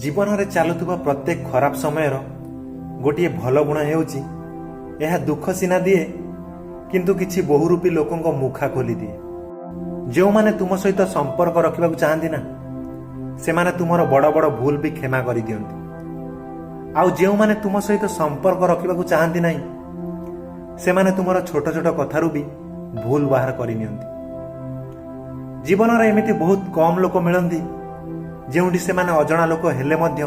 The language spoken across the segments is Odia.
ଜୀବନରେ ଚାଲୁଥିବା ପ୍ରତ୍ୟେକ ଖରାପ ସମୟର ଗୋଟିଏ ଭଲ ଗୁଣ ହେଉଛି, ଏହା ଦୁଃଖ ସିନା ଦିଏ, କିନ୍ତୁ କିଛି ବହୁରୂପୀ ଲୋକଙ୍କ ମୁଖା ଖୋଲିଦିଏ। ଯେଉଁମାନେ ତୁମ ସହିତ ସମ୍ପର୍କ ରଖିବାକୁ ଚାହାନ୍ତି ନା, ସେମାନେ ତୁମର ବଡ଼ ବଡ଼ ଭୁଲ ବି କ୍ଷମା କରିଦିଅନ୍ତି। ଆଉ ଯେଉଁମାନେ ତୁମ ସହିତ ସମ୍ପର୍କ ରଖିବାକୁ ଚାହାନ୍ତି ନାହିଁ, ସେମାନେ ତୁମର ଛୋଟ ଛୋଟ କଥାରୁ ବି ଭୁଲ ବାହାର କରିନିଅନ୍ତି। ଜୀବନରେ ଏମିତି ବହୁତ କମ୍ ଲୋକ ମିଳନ୍ତି, ଯେଉଁଠି ସେମାନେ ଅଜଣା ଲୋକ ହେଲେ ମଧ୍ୟ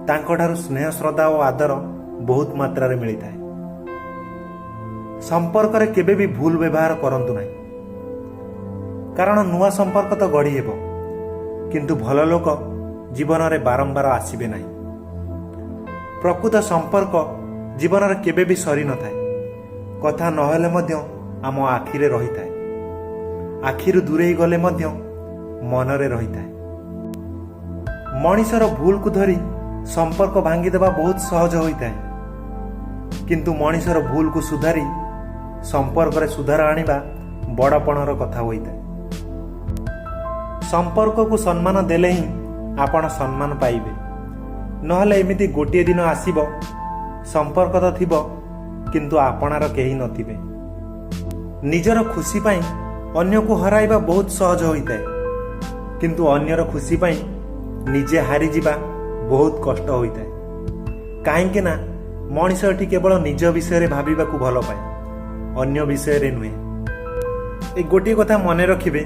ତାଙ୍କଠାରୁ ସ୍ନେହ, ଶ୍ରଦ୍ଧା ଓ ଆଦର ବହୁତ ମାତ୍ରାରେ ମିଳିଥାଏ। ସମ୍ପର୍କରେ କେବେ ବି ଭୁଲ ବ୍ୟବହାର କରନ୍ତୁ ନାହିଁ, କାରଣ ନୂଆ ସମ୍ପର୍କ ତ ଗଢ଼ି ହେବ, କିନ୍ତୁ ଭଲ ଲୋକ ଜୀବନରେ ବାରମ୍ବାର ଆସିବେ ନାହିଁ। ପ୍ରକୃତ ସମ୍ପର୍କ ଜୀବନରେ କେବେ ବି ସରିନଥାଏ। କଥା ନହେଲେ ମଧ୍ୟ ଆମ ଆଖିରେ ରହିଥାଏ, ଆଖିରୁ ଦୂରେଇ ଗଲେ ମଧ୍ୟ ମନରେ ରହିଥାଏ। ମଣିଷର ଭୁଲକୁ ଧରି ସମ୍ପର୍କ ଭାଙ୍ଗିଦେବା ବହୁତ ସହଜ ହୋଇଥାଏ, କିନ୍ତୁ ମଣିଷର ଭୁଲକୁ ସୁଧାରି ସମ୍ପର୍କରେ ସୁଧାର ଆଣିବା ବଡ଼ପଣର କଥା ହୋଇଥାଏ। ସମ୍ପର୍କକୁ ସମ୍ମାନ ଦେଲେ ହିଁ ଆପଣ ସମ୍ମାନ ପାଇବେ, ନହେଲେ ଏମିତି ଗୋଟିଏ ଦିନ ଆସିବ, ସମ୍ପର୍କ ତ ଥିବ, କିନ୍ତୁ ଆପଣାର କେହି ନଥିବେ। ନିଜର ଖୁସି ପାଇଁ ଅନ୍ୟକୁ ହରାଇବା ବହୁତ ସହଜ ହୋଇଥାଏ, କିନ୍ତୁ ଅନ୍ୟର ଖୁସି ପାଇଁ ନିଜେ ହାରିଯିବା ବହୁତ କଷ୍ଟ ହୋଇଥାଏ। କାହିଁକି ନା ମଣିଷ ଏଠି କେବଳ ନିଜ ବିଷୟରେ ଭାବିବାକୁ ଭଲ ପାଏ, ଅନ୍ୟ ବିଷୟରେ ନୁହେଁ। ଏ ଗୋଟିଏ କଥା ମନେ ରଖିବେ,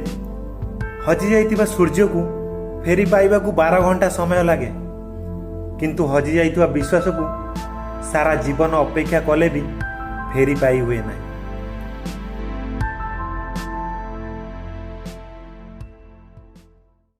ହଜିଯାଇଥିବା ସୂର୍ଯ୍ୟକୁ ଫେରି ପାଇବାକୁ 12 ଘଣ୍ଟା ସମୟ ଲାଗେ, କିନ୍ତୁ ହଜିଯାଇଥିବା ବିଶ୍ୱାସକୁ ସାରା ଜୀବନ ଅପେକ୍ଷା କଲେ ବି ଫେରି ପାଇ ହୁଏ ନାହିଁ।